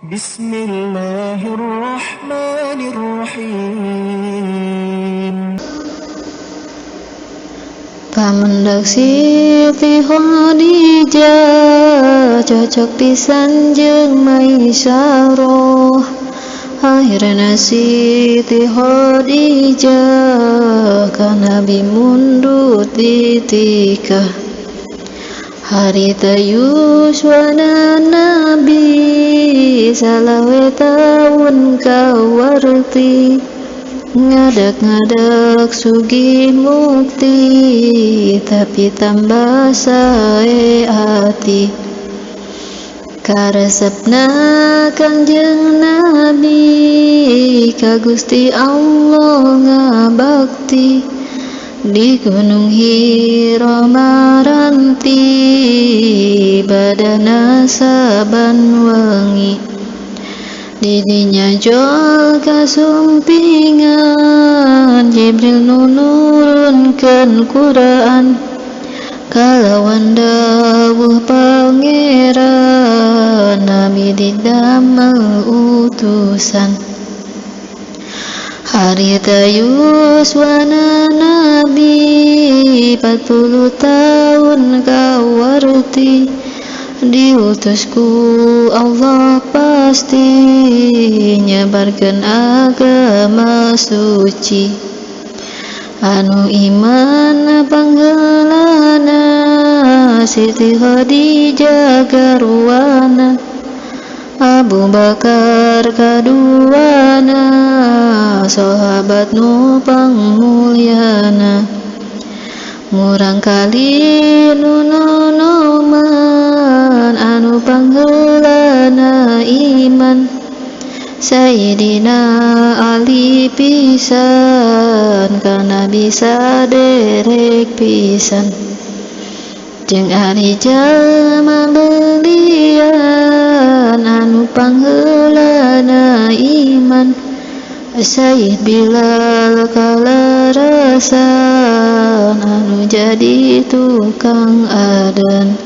بسم الله الرحمن الرحيم. Pamendak Siti Khadijah cocok pisan jeung Maisaroh. Akhirna Siti Khadijah ka Nabi mundut ditikah. Harita yuswana Nabi 25 taun kawarti, ngadak-ngadak sugih mukti, tapi tambah sae ati. Karesepna Kangjeng Nabi ka Gusti Allah ngabakti, di Gunung Hira maranti badana saban wengi. Didinya jol kasumpingan Jibril nu nurunkeun Quran, kalawan dawuh Pangeran Nabi didamel utusan. Harita yuswana Nabi 40 tahun kawarti, diutus ku Allah pasti nyebarkeun agama suci. Anu iman panggeulana Siti Khadijah garwana, Abu Bakar kaduana, sahabat nu pangmulyana. Murang kali nu nonoman anu panggeulana iman, Sayyidina Ali pisan kana bisa derek pisan. Jeung ari jalma belian anu pangheulana iman, Sayyid Bilal kalarasan anu jadi tukang adan.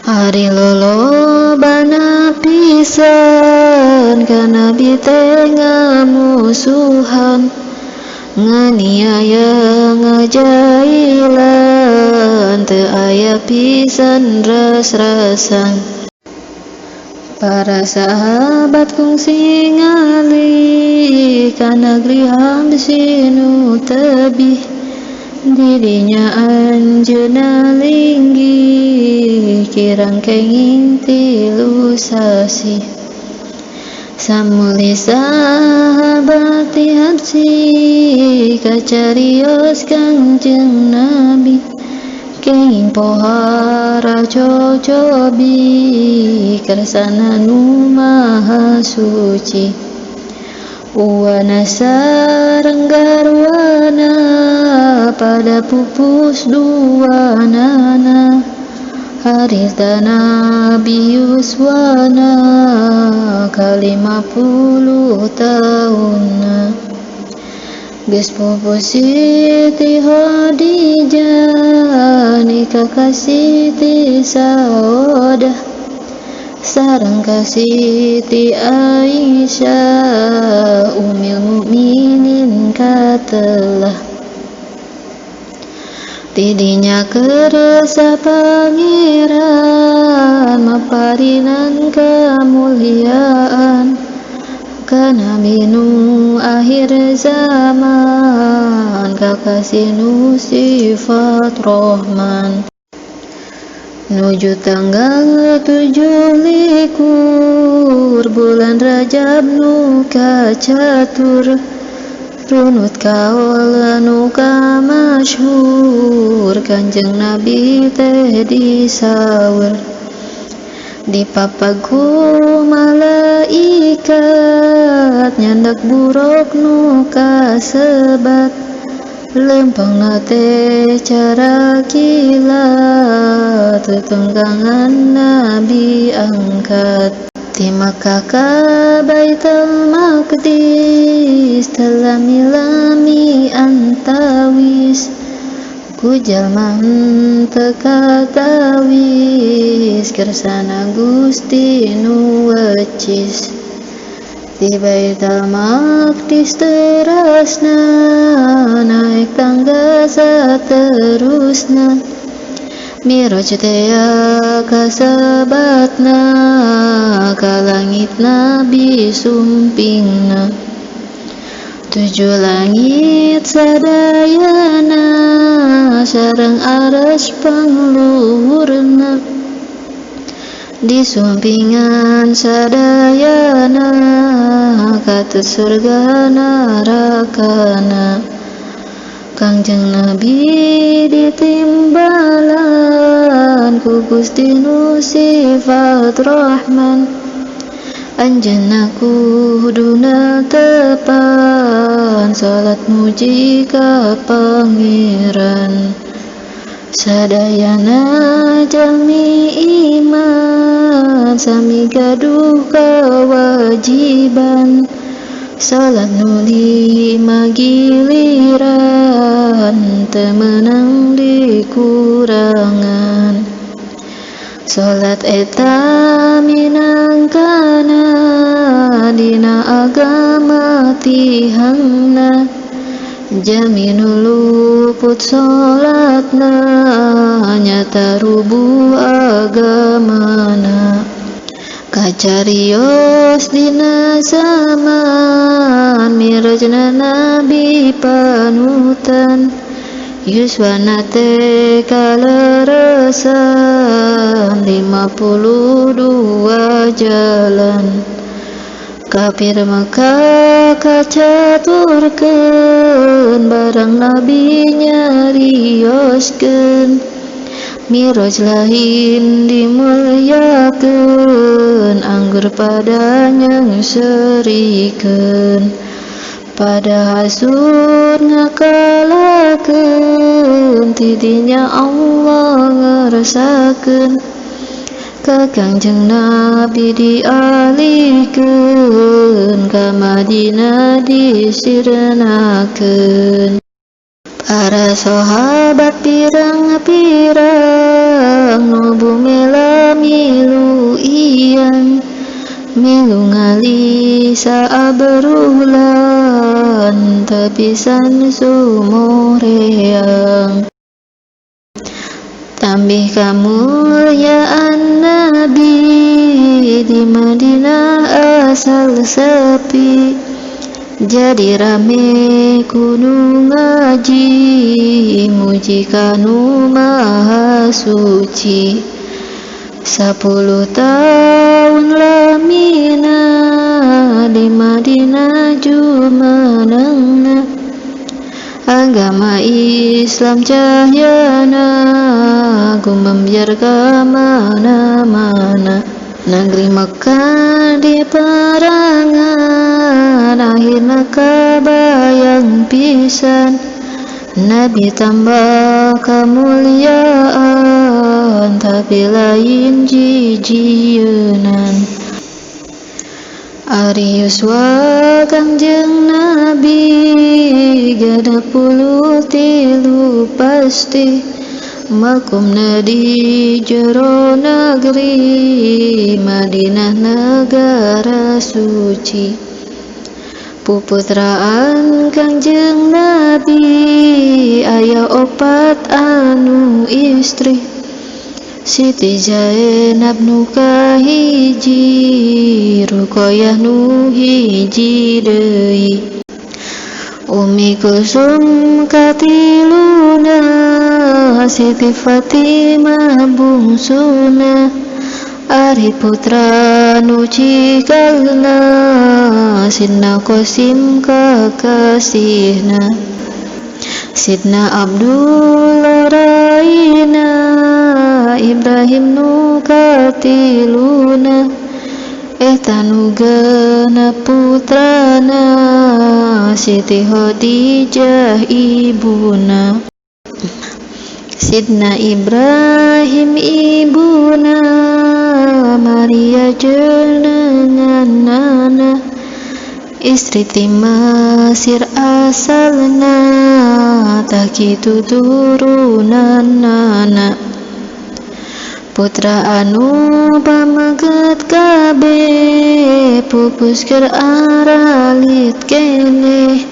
Ari lolobana pisan ka Nabi teh ngamusuhan, nganiaya ngajailan teu aya pisan ras-rasan. Para sahabat kungsi ngalih ka negeri Habsyi nu tebih, didinya anjeunna linggih kirang kenging 3 sasih. Samuli sahabat ti Habsyi kacarios Kangjeng Nabi, kenging pohara cocobi kersana nu maha suci. Uwana sareng garwana pada pupus duanana, harita Nabi yuswana ka 50 taunna. Geus pupus Siti Khadijah nikah ka Siti Saudah, sareng ka Siti Aisyah umil mukminin katelah. Tidinya keresa Pangeran maparinan kemuliaan, ka Nabi nu akhir zaman kakasih nu sifat Rahman. Nuju tanggal 27 bulan Rajab nu kacatur, runut kaol nu kamasyhur Kanjeng Nabi teh disaur. Dipapag ku malaikat nyandak buruk nu kasebat, lempangna teh cara kilat tetenggangan Nabi angkat. Ti Makkah ka Baitul Maqdis telami-lami antawis, Ku jalma henteu katawis kersana Gusti nu wecis. Ti Baitul Maqdis terasna naik tangga saterusna. Miraj tea kasebatna ka langit Nabi sumpingna. Tujuh langit sadayana sareng aras pangluhurna. Disumpingan sadayana katut surga narakana. Kangjeng Nabi ditimbalan ku Gusti nu sifat Rahman. Anjeunna kuduna tepan salat muji ka Pangeran. Sadayana jalmi iman sami gaduh kewajiban. Salat nu lima giliran teu meunang dikurangan. Salat eta minangkana dina agama tihangna. Jami nu luput salatna nyata rubuh agamana. Kacarios dina zaman mirajna Nabi panutan. Yuswana teh kaleresan 52 jalan. Kafir Mekah kacaturkeun barang Nabi nyarioskeun. Miraj lain dimuliakeun anggur pada nyengserikeun. Pada hasud ngakalakeun tidinya Allah ngeresakeun. Ka Kangjeng Nabi dialihkeun ka Madinah disirnakeun. Para sahabat pirang-pirang nu bumela milu iyang. Milu ngali saabrulan tepisan sumoreang. Tambih kamulyaan Nabi di Madinah asal sepi. Jadi rame kudu ngaji muji kanu maha suci. 10 tahun lamina di Madinah jumenengna. Agama Islam cahyana gumambyar ka mana-mana. Negeri Mekah di perangan akhirna kabayang pisan. Nabi tambah kemuliaan tapi lain jijieunan. Ari yuswa Kangjeng Nabi 63 pasti. Makomna di jero negeri Madinah negara suci. Puputraan Kangjeng Nabi aya 4 anu istri. Siti Zainab nu kahiji, Ruqayyah nu hiji deui. Umi Kulsum katiluna, Siti Fatimah bungsuna. Ari putra nu cikalna, Sidna Qasim kakasihna. Sidna Abdullah raina, Ibrahim nu katiluna. Eta nu genep putrana, Siti Khadijah ibuna. Sidna Ibrahim ibuna, Maria jenenganana. Istri ti Mesir asalna tah kitu turunanana. Putra anu pameget kabeh pupus keur aralit keneh.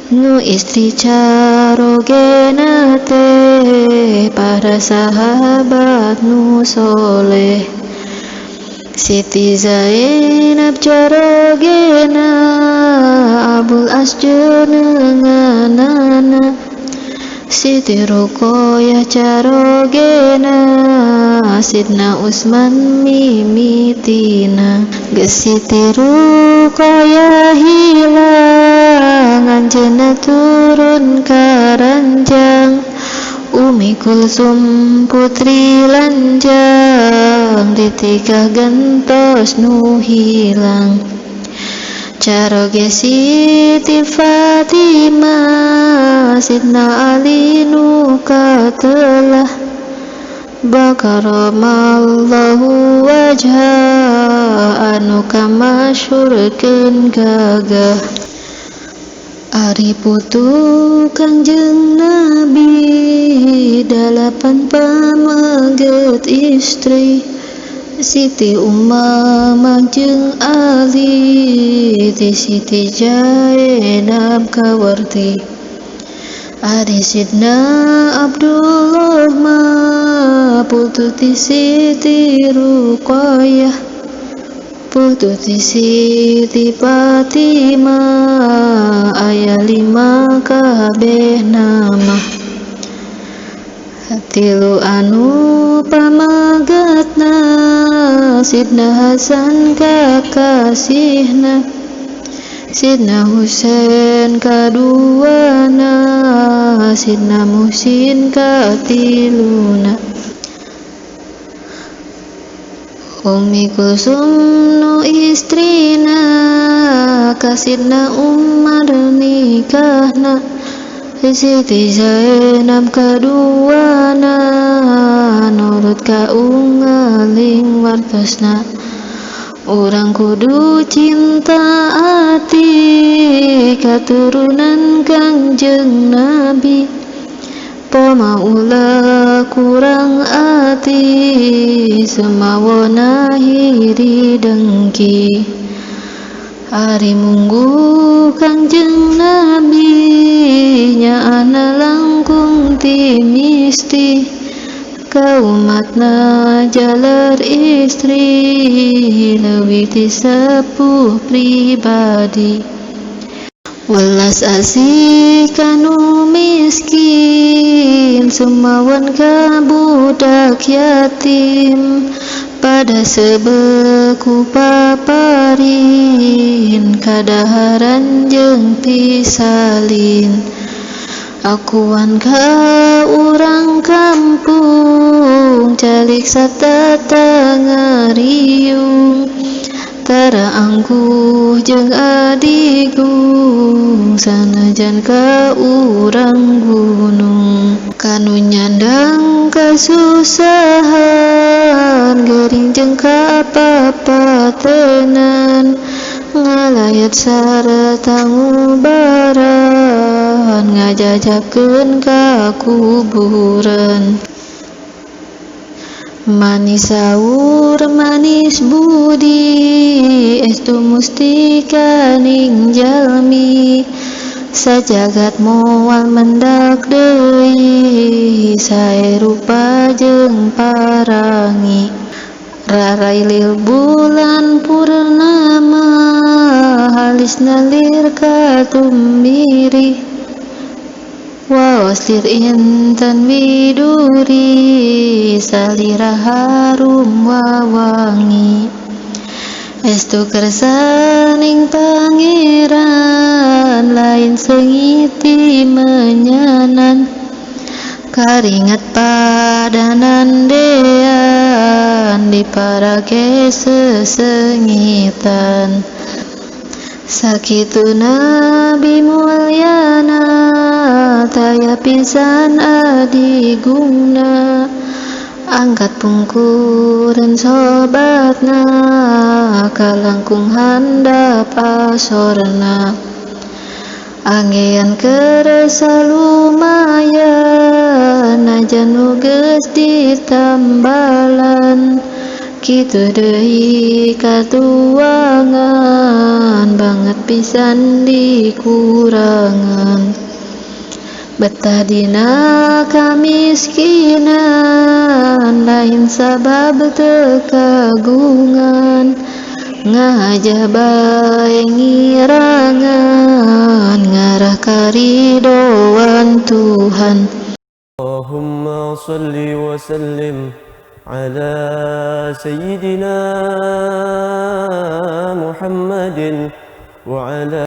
Nu istri carogena teh para sahabat nu soleh. Siti Zainab carogena Abul As jenenganana. Siti Ruqayyah carogena Sidna Utsman mimitina. Geus Siti Ruqayyah hilang anjeunna turun ka ranjang. Umi Kulsum putri lanjang ditikah gentos nu hilang. Caroge Siti Fatimah Sidna Ali nu katelah. Bakaramallahu wajha anu kamasyhurkeun gagah. Ari putu Kangjeng Nabi 8 pameget istri. Siti Umamah jeung Ali ti Siti Zainab kawarti. Ari Sidna Abdullah mah putu ti Siti Ruqayyah, putu ti Siti Fatimah, aya 5 kabehna mah. 3 anu pamegetna Sidna Hasan kakasihna, Sidna Husain kaduana, Sidna Muhsin katiluna. Umi Kulsum nu istrina ka Sidna Umar nikahna. Siti Zainab kaduana nurut ka ungaling wartosna. Urang kudu cinta ati katurunan Kangjeng Nabi. Poma ulah kurang ati semawona hiri dengki. Ari munggu Kangjeng Nabi nyaana langkung ti misti. Ka umatna jalar istri leuwih ti sepuh pribadi. Welas asih kanu miskin sumawan ka budak yatim. Pada sebeku paparin kadaharan jeung pisalin. Akuan ka urang kampung calik satatangariung. Tara angkuh jeung adigung sanajan ka urang gunung. Kanu nyandang kasusahan gering jeung kapapatenan. Ngalayat sarta ngubaran ngajajabkeun ka kuburan. Manis saur manis budi estu mustika ning jalmi. Sajagat moal mendak deui sae rupa jeung parangi. Rarailil bulan purnama halisna lir katumiri. Waos lir intan widuri salira harum wawangi. Estu kersaning pangeran lain sengiti menyanan. Karingat padanan dean diparake sesengitan. Sakitu Nabi mulyana taya pisan adigungna. Angkat pungkureun sobatna kalangkung handap asorna. Angean keresa lumayan najan nu geus ditambalan. Kitu deui katuangan banget pisan dikurangan. Betah dina kamiskinan lain sabab teu kagungan. Ngajah bae ngirangan ngarah karidoan Tuhan. Allahumma salli wa sallim ala sayyidina Muhammadin wa ala